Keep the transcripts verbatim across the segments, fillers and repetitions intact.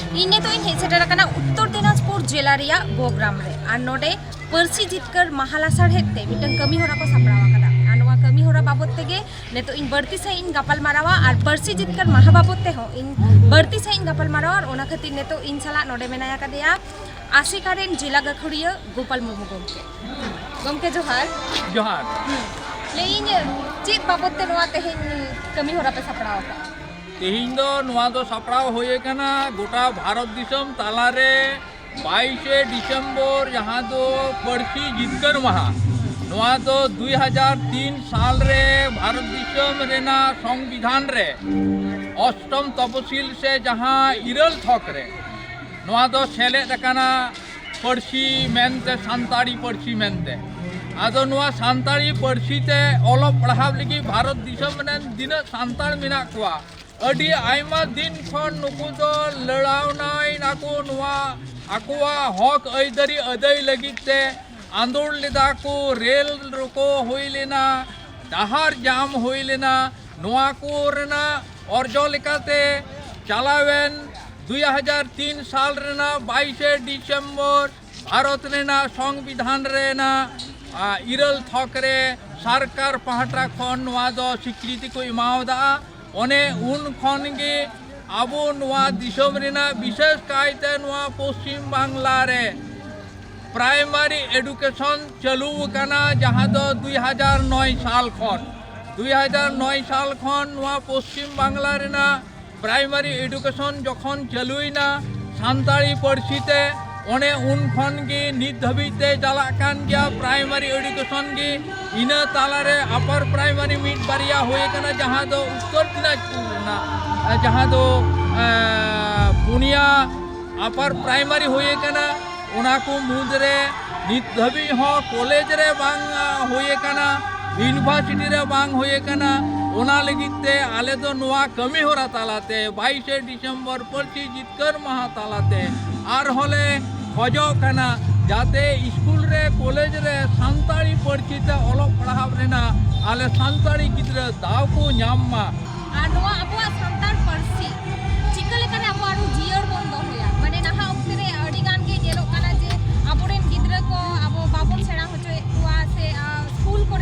ᱤᱧ ᱱᱤᱛᱚᱜ ᱤᱧ ᱦᱮᱡ ᱥᱮᱴᱮᱨ ᱟᱠᱟᱱᱟ ᱩᱛᱛᱚᱨ ᱫᱤᱱᱟᱡᱽᱯᱩᱨ ᱡᱮᱞᱟ ᱨᱮᱭᱟᱜ ᱜᱳᱜᱽᱨᱟᱢ ᱨᱮ᱾ ᱟᱨ ᱱᱚᱰᱮ ᱯᱟᱹᱨᱥᱤ ᱡᱤᱛᱠᱟᱹᱨ ᱢᱟᱦᱟ ᱞᱟᱥᱟᱲᱦᱮᱫ ᱛᱮ ᱢᱤᱫᱴᱟᱝ ᱠᱟᱹᱢᱤ ᱦᱚᱨᱟ ᱠᱚ ᱥᱟᱯᱲᱟᱣ ᱟᱠᱟᱫᱟ᱾ ᱟᱨ ᱱᱚᱣᱟ ᱠᱟᱹᱢᱤ ᱦᱚᱨᱟ ᱵᱟᱵᱚᱫ ᱛᱮᱜᱮ ᱱᱤᱛᱚᱜ ᱤᱧ ᱵᱟᱹᱲᱛᱤ ᱥᱟᱺᱦᱤᱡ ᱤᱧ ᱜᱟᱯᱟᱞ ᱢᱟᱨᱟᱣᱟ᱾ ᱟᱨ ᱯᱟᱹᱨᱥᱤ ᱡᱤᱛᱠᱟᱹᱨ ᱢᱟᱦᱟ ᱵᱟᱵᱚᱫ ᱛᱮᱦᱚᱸ ᱤᱧ ᱵᱟᱹᱲᱛᱤ ᱥᱟᱺᱦᱤᱡ ᱤᱧ ᱜᱟᱯᱟᱞ ᱢᱟᱨᱟᱣᱟ᱾ ᱟᱨ ᱚᱱᱟ ᱠᱷᱟᱹᱛᱤᱨ ᱱᱤᱛᱚᱜ ᱤᱧ ᱥᱟᱞᱟᱜ ᱱᱚᱰᱮ ᱢᱮᱱᱟᱭ ᱟᱠᱟᱫᱮᱭᱟ ᱟᱥᱮᱠᱟ ᱨᱮᱱ ᱡᱮᱞᱟ ᱜᱟᱹᱠᱷᱩᱲᱤᱭᱟᱹ ᱜᱳᱯᱟᱞ ᱢᱩᱨᱢᱩ ᱜᱚᱢᱠᱮ᱾ ᱜᱚᱢᱠᱮ, ᱡᱚᱦᱟᱨ᱾ ᱡᱚᱦᱟᱨ᱾ ᱦᱩᱸ᱾ ᱞᱟᱹᱭᱟᱹᱧ, ᱪᱮᱫ ᱵᱟᱵᱚᱫ ᱛᱮ ᱱᱚᱣᱟ ᱛᱮᱦᱮᱧ ᱠᱟᱹᱢᱤ ᱦᱚᱨᱟ ᱯᱮ ᱥᱟᱯᱲᱟᱣ ᱟᱠᱟᱫᱟ? ᱛᱮᱦᱮᱧ ᱫᱚ ᱱᱚᱣᱟ ᱫᱚ ᱥᱟᱯᱲᱟᱣ ᱦᱩᱭ ᱟᱠᱟᱱᱟ ᱜᱚᱴᱟ ᱵᱷᱟᱨᱚᱛ ᱫᱤᱥᱚᱢ ᱛᱟᱞᱟᱨᱮ ᱵᱟᱭᱤᱥᱮ ᱰᱤᱥᱮᱢᱵᱚᱨ, ᱡᱟᱦᱟᱸ ᱫᱚ ᱯᱟᱹᱨᱥᱤ ᱡᱤᱛᱠᱟᱹᱨ ᱢᱟᱦᱟ᱾ ᱱᱚᱣᱟ ᱫᱚ ᱫᱩᱭ ᱦᱟᱡᱟᱨ ᱛᱤᱱ ᱥᱟᱞ ᱨᱮ ᱵᱷᱟᱨᱚᱛ ᱫᱤᱥᱚᱢ ᱨᱮᱱᱟᱜ ᱥᱚᱝᱵᱤᱫᱷᱟᱱ ᱨᱮ ᱚᱥᱴᱚᱢ ᱛᱚᱯᱚᱥᱤᱞ ᱥᱮ ᱡᱟᱦᱟᱸ ᱤᱨᱟᱹᱞ ᱛᱷᱚᱠ ᱨᱮ ᱱᱚᱣᱟ ᱫᱚ ᱥᱮᱞᱮᱫ ᱟᱠᱟᱱᱟ ᱯᱟᱹᱨᱥᱤ ᱢᱮᱱᱛᱮ, ᱥᱟᱱᱛᱟᱲᱤ ᱯᱟᱹᱨᱥᱤ ᱢᱮᱱᱛᱮ᱾ ᱟᱫᱚ ᱱᱚᱣᱟ ᱥᱟᱱᱛᱟᱲᱤ ᱯᱟᱹᱨᱥᱤ ᱛᱮ ᱚᱞᱚᱜ ᱯᱟᱲᱦᱟᱣ ᱞᱟᱹᱜᱤᱫ ᱵᱷᱟᱨᱚᱛ ᱫᱤᱥᱚᱢ ᱨᱮᱱ ᱛᱤᱱᱟᱹᱜ ᱥᱟᱱᱛᱟᱲ ᱢᱮᱱᱟᱜ ᱠᱚᱣᱟ, ᱟᱹᱰᱤ ᱟᱭᱢᱟ ᱫᱤᱱ ᱠᱷᱚᱱ ᱱᱩᱠᱩ ᱫᱚ ᱞᱟᱲᱟᱣᱱᱟᱭ ᱱᱟᱠᱚ ᱱᱚᱣᱟ ᱟᱠᱚᱣᱟᱜ ᱦᱚᱠ ᱟᱹᱭᱫᱟᱹᱨᱤ ᱟᱹᱫᱟᱹᱭ ᱞᱟᱹᱜᱤᱫ ᱛᱮ᱾ ᱟᱸᱫᱳᱲ ᱞᱮᱫᱟ ᱠᱚ, ᱨᱮᱞ ᱨᱳᱠᱳ ᱦᱩᱭ ᱞᱮᱱᱟ, ᱰᱟᱦᱟᱨ ᱡᱟᱢ ᱦᱩᱭ ᱞᱮᱱᱟ᱾ ᱱᱚᱣᱟ ᱠᱚ ᱨᱮᱱᱟᱜ ᱚᱨᱡᱚ ᱞᱮᱠᱟᱛᱮ ᱪᱟᱞᱟᱣᱮᱱ ᱫᱩᱭ ᱦᱟᱡᱟᱨ ᱛᱤᱱ ᱥᱟᱞ ᱨᱮᱱᱟᱜ ᱵᱟᱭᱤᱥᱮ ᱰᱤᱥᱮᱢᱵᱚᱨ ᱵᱷᱟᱨᱚᱛ ᱨᱮᱱᱟᱜ ᱥᱚᱝᱵᱤᱫᱷᱟᱱ ᱨᱮᱱᱟᱜ, ᱟ, ᱤᱨᱟᱹᱞ ᱛᱷᱚᱠ ᱨᱮ ᱥᱚᱨᱠᱟᱨ ᱯᱟᱦᱴᱟ ᱠᱷᱚᱱ ᱱᱚᱣᱟ ᱫᱚ ᱥᱤᱠᱨᱤᱛᱤ ᱠᱚ ᱮᱢᱟᱣᱟᱫᱟ᱾ ᱚᱱᱮ ᱩᱱ ᱠᱷᱚᱱ ᱜᱮ ᱟᱵᱚ ᱱᱚᱣᱟ ᱫᱤᱥᱚᱢ ᱨᱮᱱᱟᱜ, ᱵᱤᱥᱮᱥ ᱠᱟᱭᱛᱮ ᱱᱚᱣᱟ ᱯᱚᱥᱪᱤᱢ ᱵᱟᱝᱞᱟ ᱨᱮ ᱯᱨᱟᱭᱢᱟᱨᱤ ᱮᱰᱩᱠᱮᱥᱚᱱ ᱪᱟᱹᱞᱩ ᱟᱠᱟᱱᱟ, ᱡᱟᱦᱟᱸ ᱫᱚ ᱫᱩᱭ ᱦᱟᱡᱟᱨ ᱱᱚᱭ ᱥᱟᱞ ᱠᱷᱚᱱ, ᱫᱩᱭ ᱦᱟᱡᱟᱨ ᱱᱚᱭ ᱥᱟᱞ ᱠᱷᱚᱱ ᱱᱚᱣᱟ ᱯᱚᱥᱪᱤᱢ ᱵᱟᱝᱞᱟ ᱨᱮᱱᱟᱜ ᱯᱨᱟᱭᱢᱟᱨᱤ ᱮᱰᱩᱠᱮᱥᱚᱱ ᱡᱚᱠᱷᱚᱱ ᱪᱟᱹᱞᱩᱭᱮᱱᱟ ᱥᱟᱱᱛᱟᱲᱤ ᱯᱟᱹᱨᱥᱤ ᱛᱮ, ᱚᱱᱮ ᱩᱱ ᱠᱷᱚᱱ ᱜᱮ ᱱᱤᱛ ᱫᱷᱟᱹᱵᱤᱡ ᱛᱮ ᱪᱟᱞᱟᱜ ᱠᱟᱱ ᱜᱮᱭᱟ ᱯᱨᱟᱭᱢᱟᱨᱤ ᱮᱰᱩᱠᱮᱥᱚᱱ ᱜᱮ᱾ ᱤᱱᱟᱹ ᱛᱟᱞᱟᱨᱮ ᱟᱯᱟᱨ ᱯᱨᱟᱭᱢᱟᱨᱤ ᱢᱤᱫ ᱵᱟᱨᱭᱟ ᱦᱩᱭ ᱟᱠᱟᱱᱟ, ᱡᱟᱦᱟᱸ ᱫᱚ ᱩᱛᱛᱚᱨ ᱫᱤᱱᱟᱡᱽᱯᱩᱨ ᱨᱮᱱᱟᱜ, ᱡᱟᱦᱟᱸ ᱫᱚ, ᱮᱸ, ᱯᱩᱱᱭᱟ ᱟᱯᱟᱨ ᱯᱨᱟᱭᱢᱟᱨᱤ ᱦᱩᱭ ᱟᱠᱟᱱᱟ᱾ ᱚᱱᱟ ᱠᱚ ᱢᱩᱫᱽᱨᱮ ᱱᱤᱛ ᱫᱷᱟᱹᱵᱤᱡ ᱦᱚᱸ ᱠᱚᱞᱮᱡᱽ ᱨᱮ ᱵᱟᱝ, ᱟ, ᱦᱩᱭ ᱟᱠᱟᱱᱟ, ᱤᱭᱩᱱᱤᱵᱷᱟᱨᱥᱤᱴᱤ ᱨᱮ ᱵᱟᱝ ᱦᱩᱭ ᱟᱠᱟᱱᱟ᱾ ᱚᱱᱟ ᱞᱟᱹᱜᱤᱫ ᱛᱮ ᱟᱞᱮ ᱫᱚ ᱱᱚᱣᱟ ᱠᱟᱹᱢᱤ ᱦᱚᱨᱟ ᱛᱟᱞᱟᱛᱮ ᱵᱟᱭᱤᱥᱮ ᱰᱤᱥᱮᱢᱵᱚᱨ ᱯᱟᱹᱨᱥᱤ ᱡᱤᱛᱠᱟᱹᱨ ᱢᱟᱦᱟ ᱛᱟᱞᱟᱛᱮ ᱟᱨᱦᱚᱸ ᱞᱮ ᱠᱷᱚᱡᱚᱜ ᱠᱟᱱᱟ, ᱡᱟᱛᱮ ᱤᱥᱠᱩᱞ ᱨᱮ, ᱠᱚᱞᱮᱡᱽ ᱨᱮ ᱥᱟᱱᱛᱟᱲᱤ ᱯᱟᱹᱨᱥᱤ ᱛᱮ ᱚᱞᱚᱜ ᱯᱟᱲᱦᱟᱣ ᱨᱮᱱᱟᱜ ᱟᱞᱮ ᱥᱟᱱᱛᱟᱲᱤ ᱜᱤᱫᱽᱨᱟᱹ ᱫᱟᱣ ᱠᱚ ᱧᱟᱢ ᱢᱟ᱾ ᱟᱨ ᱱᱚᱣᱟ ᱟᱵᱚᱣᱟᱜ ᱥᱟᱱᱛᱟᱲ ᱯᱟᱹᱨᱥᱤ ᱪᱤᱠᱟᱹ ᱞᱮᱠᱟᱨᱮ ᱟᱵᱚ ᱟᱨᱚ ᱡᱤᱭᱟᱹᱲ ᱵᱚᱱ ᱫᱚᱦᱚ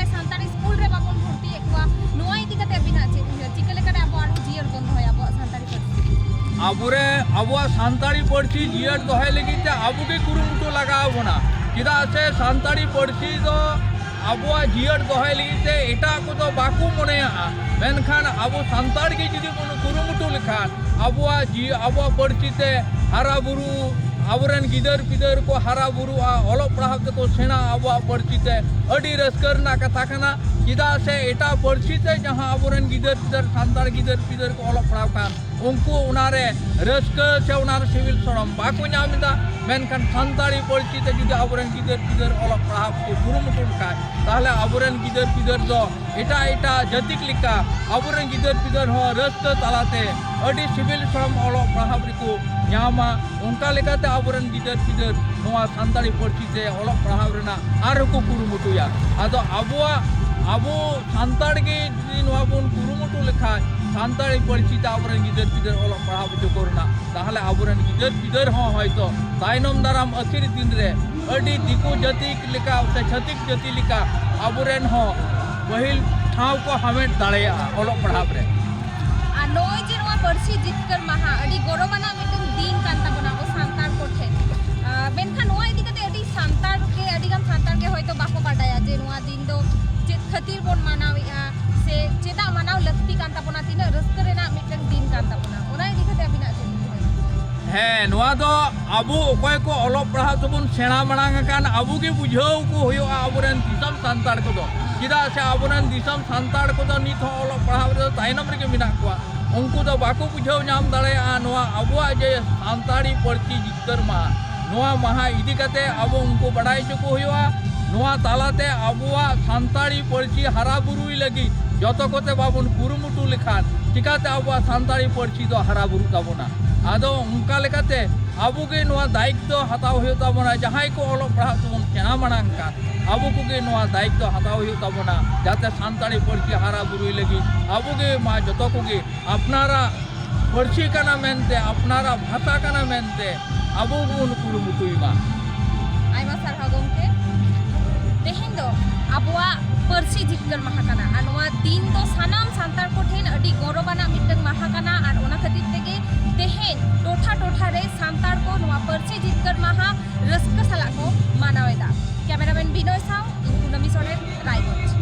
ᱨᱮ ᱟᱵᱚᱣᱟᱜ ᱥᱟᱱᱛᱟᱲᱤ ᱯᱟᱹᱨᱥᱤ ᱡᱤᱭᱟᱹᱲ ᱫᱚᱦᱚᱭ ᱞᱟᱹᱜᱤᱫ ᱛᱮ ᱟᱵᱚ ᱜᱮ ᱠᱩᱨᱩᱢᱩᱴᱩ ᱞᱟᱜᱟᱣ ᱵᱚᱱᱟ᱾ ᱪᱮᱫᱟᱜ ᱥᱮ ᱥᱟᱱᱛᱟᱲᱤ ᱯᱟᱹᱨᱥᱤ ᱫᱚ ᱟᱵᱚᱣᱟᱜ ᱡᱤᱭᱟᱹᱲ ᱫᱚᱦᱚᱭ ᱞᱟᱹᱜᱤᱫ ᱛᱮ ᱮᱴᱟᱜ ᱠᱚᱫᱚ ᱵᱟᱠᱚ ᱢᱚᱱᱮᱭᱟᱜᱼᱟ, ᱢᱮᱱᱠᱷᱟᱱ ᱟᱵᱚ ᱥᱟᱱᱛᱟᱲ ᱜᱮ ᱡᱩᱫᱤ ᱵᱚᱱ ᱠᱩᱨᱩᱢᱩᱴᱩ ᱞᱮᱠᱷᱟᱱ ᱟᱵᱚᱣᱟᱜ ᱡᱤᱭᱟᱹ ᱟᱵᱚᱣᱟᱜ ᱯᱟᱹᱨᱥᱤ ᱛᱮ ᱦᱟᱨᱟ ᱵᱩᱨᱩ, ᱟᱵᱚᱨᱮᱱ ᱜᱤᱫᱟᱹᱨ ᱯᱤᱫᱟᱹᱨ ᱠᱚ ᱦᱟᱨᱟ ᱵᱩᱨᱩᱜᱼᱟ, ᱚᱞᱚᱜ ᱯᱟᱲᱦᱟᱜ ᱛᱮᱠᱚ ᱥᱮᱬᱟ ᱟᱵᱚᱣᱟᱜ ᱯᱟᱹᱨᱥᱤ ᱛᱮ, ᱟᱹᱰᱤ ᱨᱟᱹᱥᱠᱟᱹ ᱨᱮᱱᱟᱜ ᱠᱟᱛᱷᱟ ᱠᱟᱱᱟ᱾ ᱪᱮᱫᱟᱜ ᱥᱮ ᱮᱴᱟᱜ ᱯᱟᱹᱨᱥᱤ ᱛᱮ ᱡᱟᱦᱟᱸ ᱟᱵᱚᱨᱮᱱ ᱜᱤᱫᱟᱹᱨ ᱯᱤᱫᱟᱹᱨ ᱥᱟᱱᱛᱟᱲ ᱜᱤᱫᱟᱹᱨ ᱯᱤᱫᱟᱹᱨ ᱠᱚ ᱚᱞᱚᱜ ᱯᱟᱲᱦᱟᱣ ᱠᱟᱱ, ᱩᱱᱠᱩ ᱚᱱᱟ ᱨᱮ ᱨᱟᱹᱥᱠᱟᱹ ᱥᱮ ᱚᱱᱟ ᱨᱮ ᱥᱤᱵᱤᱞ ᱥᱚᱲᱚᱢ ᱵᱟᱠᱚ ᱧᱟᱢ ᱮᱫᱟ᱾ ᱢᱮᱱᱠᱷᱟᱱ ᱥᱟᱱᱛᱟᱲᱤ ᱯᱟᱹᱨᱥᱤ ᱛᱮ ᱡᱩᱫᱤ ᱟᱵᱚᱨᱮᱱ ᱜᱤᱫᱟᱹᱨ ᱯᱤᱫᱟᱹᱨ ᱚᱞᱚᱜ ᱯᱟᱲᱦᱟᱣ ᱠᱚ ᱠᱩᱨᱩᱢᱩᱴᱩ ᱞᱮᱠᱷᱟᱡ, ᱛᱟᱦᱚᱞᱮ ᱟᱵᱚᱨᱮᱱ ᱜᱤᱫᱟᱹᱨ ᱯᱤᱫᱟᱹᱨ ᱫᱚ ᱮᱴᱟᱜ ᱮᱴᱟᱜ ᱡᱟᱹᱛᱤ ᱞᱮᱠᱟ ᱟᱵᱚᱨᱮᱱ ᱜᱤᱫᱟᱹᱨ ᱯᱤᱫᱟᱹᱨ ᱦᱚᱸ ᱨᱟᱹᱥᱠᱟᱹ ᱛᱟᱞᱟᱛᱮ ᱟᱹᱰᱤ ᱥᱤᱵᱤᱞ ᱥᱚᱲᱚᱢ ᱚᱞᱚᱜ ᱯᱟᱲᱦᱟᱣ ᱨᱮᱠᱚ ᱧᱟᱢᱟ᱾ ᱚᱱᱠᱟ ᱞᱮᱠᱟᱛᱮ ᱟᱵᱚᱨᱮᱱ ᱜᱤᱫᱟᱹᱨ ᱯᱤᱫᱟᱹᱨ ᱱᱚᱣᱟ ᱥᱟᱱᱛᱟᱲᱤ ᱯᱟᱹᱨᱥᱤ ᱛᱮ ᱚᱞᱚᱜ ᱯᱟᱲᱦᱟᱣ ᱨᱮᱱᱟᱜ ᱟᱨᱦᱚᱸ ᱠᱚ ᱠᱩᱨᱩᱢᱩᱴᱩᱭᱟ᱾ ᱟᱫᱚ ᱟᱵᱚᱣᱟᱜ, ᱟᱵᱚ ᱥᱟᱱᱛᱟᱲ ᱜᱮ ᱡᱩᱫᱤ ᱱᱚᱣᱟ ᱵᱚᱱ ᱠᱩᱨᱩᱢᱩᱴᱩ ᱞᱮᱠᱷᱟᱱ, ᱥᱟᱱᱛᱟᱲᱤ ᱯᱟᱹᱨᱥᱤ ᱛᱮ ᱟᱵᱚᱨᱮᱱ ᱜᱤᱫᱟᱹᱨ ᱯᱤᱫᱟᱹᱨ ᱚᱞᱚᱜ ᱯᱟᱲᱦᱟᱣ ᱦᱚᱪᱚ ᱠᱚ ᱨᱮᱱᱟᱜ, ᱛᱟᱦᱚᱞᱮ ᱟᱵᱚᱨᱮᱱ ᱜᱤᱫᱟᱹᱨ ᱯᱤᱫᱟᱹᱨ ᱦᱚᱸ ᱦᱚᱭᱛᱚ ᱛᱟᱭᱱᱚᱢ ᱫᱟᱨᱟᱢ ᱟᱹᱠᱷᱤᱨ ᱫᱤᱱ ᱨᱮ ᱟᱹᱰᱤ ᱫᱤᱠᱩ ᱡᱟᱹᱛᱤ ᱞᱮᱠᱟ ᱥᱮ ᱪᱷᱟᱹᱛᱤᱠ ᱡᱟᱹᱛᱤ ᱞᱮᱠᱟ ᱟᱵᱚᱨᱮᱱ ᱦᱚᱸ ᱯᱟᱹᱦᱤᱞ ᱴᱷᱟᱶ ᱠᱚ ᱦᱟᱢᱮᱴ ᱫᱟᱲᱮᱭᱟᱜᱼᱟ ᱚᱞᱚᱜ ᱯᱟᱲᱦᱟᱣ ᱨᱮ᱾ ᱟᱨ ᱱᱚᱜᱼᱚᱭ ᱡᱮ ᱱᱚᱣᱟ ᱯᱟᱹᱨᱥᱤ ᱡᱤᱛᱠᱟᱹᱨ ᱢᱟᱦᱟ ᱟᱹᱰᱤ ᱜᱚᱨᱚᱵᱟᱱᱟᱜ ᱢᱤᱫᱴᱟᱝ ᱫᱤᱱ ᱠᱟᱱ ᱛᱟᱵᱚᱱᱟ ᱟᱵᱚ ᱥᱟᱱᱛᱟᱲ ᱠᱚᱴᱷᱮᱱ᱾ ᱟᱨ ᱢᱮᱱᱠᱷᱟᱱ ᱱᱚᱣᱟ ᱤᱫᱤ ᱠᱟᱛᱮ ᱟᱹᱰᱤ ᱥᱟᱱᱛᱟᱲ ᱜᱮ, ᱟᱹᱰᱤ ᱜᱟᱱ ᱥᱟᱱᱛᱟᱲ ᱜᱮ ᱦᱚᱭᱛᱚ ᱵᱟᱠᱚ ᱵᱟᱰᱟᱭᱟ ᱡᱮ ᱱᱚᱣᱟ ᱫᱤᱱ ᱫᱚ ᱪᱮᱫ ᱠᱷᱟᱹᱛᱤᱨ ᱵᱚᱱ ᱢᱟᱱᱟᱣᱮᱫᱼᱟ ᱥᱮ ᱪᱮᱫᱟᱜ ᱢᱟᱱᱟᱣ ᱞᱟᱹᱠᱛᱤ ᱠᱟᱱ ᱛᱟᱵᱚᱱᱟ, ᱛᱤᱱᱟᱹᱜ ᱨᱟᱹᱥᱠᱟᱹ ᱨᱮᱱᱟᱜ ᱢᱤᱫᱴᱟᱝ ᱫᱤᱱ ᱠᱟᱱ ᱛᱟᱵᱚᱱᱟ᱾ ᱚᱱᱟ ᱤᱫᱤ ᱠᱟᱛᱮ ᱟᱹᱵᱤᱱᱟᱜ ᱪᱮᱫ ᱩᱭᱦᱟᱹᱨ? ᱦᱮᱸ, ᱱᱚᱣᱟ ᱫᱚ ᱟᱵᱚ ᱚᱠᱚᱭ ᱠᱚ ᱚᱞᱚᱜ ᱯᱟᱲᱦᱟᱣ ᱛᱮᱵᱚᱱ ᱥᱮᱬᱟ ᱢᱟᱲᱟᱝ ᱟᱠᱟᱱ, ᱟᱵᱚ ᱜᱮ ᱵᱩᱡᱷᱟᱹᱣ ᱠᱚ ᱦᱩᱭᱩᱜᱼᱟ ᱟᱵᱚᱨᱮᱱ ᱫᱤᱥᱚᱢ ᱥᱟᱱᱛᱟᱲ ᱠᱚᱫᱚ᱾ ᱪᱮᱫᱟᱜ ᱥᱮ ᱟᱵᱚᱨᱮᱱ ᱫᱤᱥᱚᱢ ᱥᱟᱱᱛᱟᱲ ᱠᱚᱫᱚ ᱱᱤᱛ ᱦᱚᱸ ᱚᱞᱚᱜ ᱯᱟᱲᱦᱟᱣ ᱨᱮᱫᱚ ᱛᱟᱭᱱᱚᱢ ᱨᱮᱜᱮ ᱢᱮᱱᱟᱜ ᱠᱚᱣᱟ᱾ ᱩᱱᱠᱩ ᱫᱚ ᱵᱟᱠᱚ ᱵᱩᱡᱷᱟᱹᱣ ᱧᱟᱢ ᱫᱟᱲᱮᱭᱟᱜᱼᱟ ᱱᱚᱣᱟ ᱟᱵᱚᱣᱟᱜ ᱡᱮ ᱥᱟᱱᱛᱟᱲᱤ ᱯᱟᱹᱨᱥᱤ ᱡᱤᱛᱠᱟᱹᱨ ᱢᱟᱦᱟ, ᱱᱚᱣᱟ ᱢᱟᱦᱟ ᱤᱫᱤ ᱠᱟᱛᱮ ᱟᱵᱚ ᱩᱱᱠᱩ ᱵᱟᱰᱟᱭ ᱦᱚᱪᱚ ᱠᱚ ᱦᱩᱭᱩᱜᱼᱟ᱾ ᱱᱚᱣᱟ ᱛᱟᱞᱟᱛᱮ ᱟᱵᱚᱣᱟᱜ ᱥᱟᱱᱛᱟᱲᱤ ᱯᱟᱹᱨᱥᱤ ᱦᱟᱨᱟ ᱵᱩᱨᱩᱭ ᱞᱟᱹᱜᱤᱫ ᱡᱚᱛᱚ ᱠᱚᱛᱮ ᱵᱟᱵᱚᱱ ᱠᱩᱨᱩᱢᱩᱴᱩ ᱞᱮᱠᱷᱟᱱ ᱪᱤᱠᱟᱛᱮ ᱟᱵᱚᱣᱟᱜ ᱥᱟᱱᱛᱟᱲᱤ ᱯᱟᱹᱨᱥᱤ ᱫᱚ ᱦᱟᱨᱟ ᱵᱩᱨᱩᱜ ᱛᱟᱵᱚᱱᱟ? ᱟᱫᱚ ᱚᱱᱠᱟ ᱞᱮᱠᱟᱛᱮ ᱟᱵᱚ ᱜᱮ ᱱᱚᱣᱟ ᱫᱟᱭᱤᱛᱛᱚ ᱦᱟᱛᱟᱣ ᱦᱩᱭᱩᱜ ᱛᱟᱵᱚᱱᱟ᱾ ᱡᱟᱦᱟᱸᱭ ᱠᱚ ᱚᱞᱚᱜ ᱯᱟᱲᱦᱟᱜ ᱛᱮᱵᱚᱱ ᱥᱮᱬᱟ ᱢᱟᱲᱟᱝ ᱠᱟᱱ, ᱟᱵᱚ ᱠᱚᱜᱮ ᱱᱚᱣᱟ ᱫᱟᱭᱤᱛᱛᱚ ᱦᱟᱛᱟᱣ ᱦᱩᱭᱩᱜ ᱛᱟᱵᱚᱱᱟ, ᱡᱟᱛᱮ ᱥᱟᱱᱛᱟᱲᱤ ᱯᱟᱹᱨᱥᱤ ᱦᱟᱨᱟ ᱵᱩᱨᱩᱭ ᱞᱟᱹᱜᱤᱫ ᱟᱵᱚ ᱜᱮ ᱢᱟ ᱡᱚᱛᱚ ᱠᱚᱜᱮ ᱟᱯᱱᱟᱨᱟᱜ ᱯᱟᱹᱨᱥᱤ ᱠᱟᱱᱟ ᱢᱮᱱᱛᱮ, ᱟᱯᱱᱟᱨᱟᱜ ᱵᱷᱟᱥᱟ ᱠᱟᱱᱟ ᱢᱮᱱᱛᱮ ᱟᱵᱚ ᱵᱚᱱ ᱠᱩᱨᱩᱢᱩᱴᱩᱭ ᱢᱟ᱾ ᱟᱭᱢᱟ ᱥᱟᱨᱦᱟᱣ ᱜᱚᱢᱠᱮ᱾ ᱛᱮᱦᱮᱧ ᱫᱚ ᱟᱵᱚᱣᱟᱜ ᱯᱟᱹᱨᱥᱤ ᱡᱤᱛᱠᱟᱹᱨ ᱢᱟᱦᱟ ᱠᱟᱱᱟ ᱟᱨ ᱱᱚᱣᱟ ᱫᱤᱱ ᱫᱚ ᱥᱟᱱᱟᱢ ᱥᱟᱱᱛᱟᱲ ᱠᱚᱴᱷᱮᱱ ᱟᱹᱰᱤ ᱜᱚᱨᱚᱵᱟᱱᱟᱜ ᱢᱤᱫᱴᱟᱝ ᱢᱟᱦᱟ ᱠᱟᱱᱟ ᱟᱨ ᱚᱱᱟ ᱠᱷᱟᱹᱛᱤᱨ ᱛᱮᱜᱮ ᱛᱮᱦᱮᱧ ᱨᱮ ᱥᱟᱱᱛᱟᱲ ᱠᱚ ᱱᱚᱣᱟ ᱯᱟᱹᱨᱥᱤ ᱡᱤᱛᱠᱟᱹᱨ ᱢᱟᱦᱟ ᱨᱟᱹᱥᱠᱟᱹ ᱥᱟᱞᱟᱜ ᱠᱚ ᱢᱟᱱᱟᱣ ᱮᱫᱟ᱾ ᱠᱮᱢᱮᱨᱟᱢᱮᱱ ᱵᱤᱱᱚᱭ ᱥᱟᱶ ᱤᱧ ᱠᱩᱱᱟᱹᱢᱤ ᱥᱚᱨᱮᱱ, ᱨᱟᱭᱜᱚᱸᱡᱽ᱾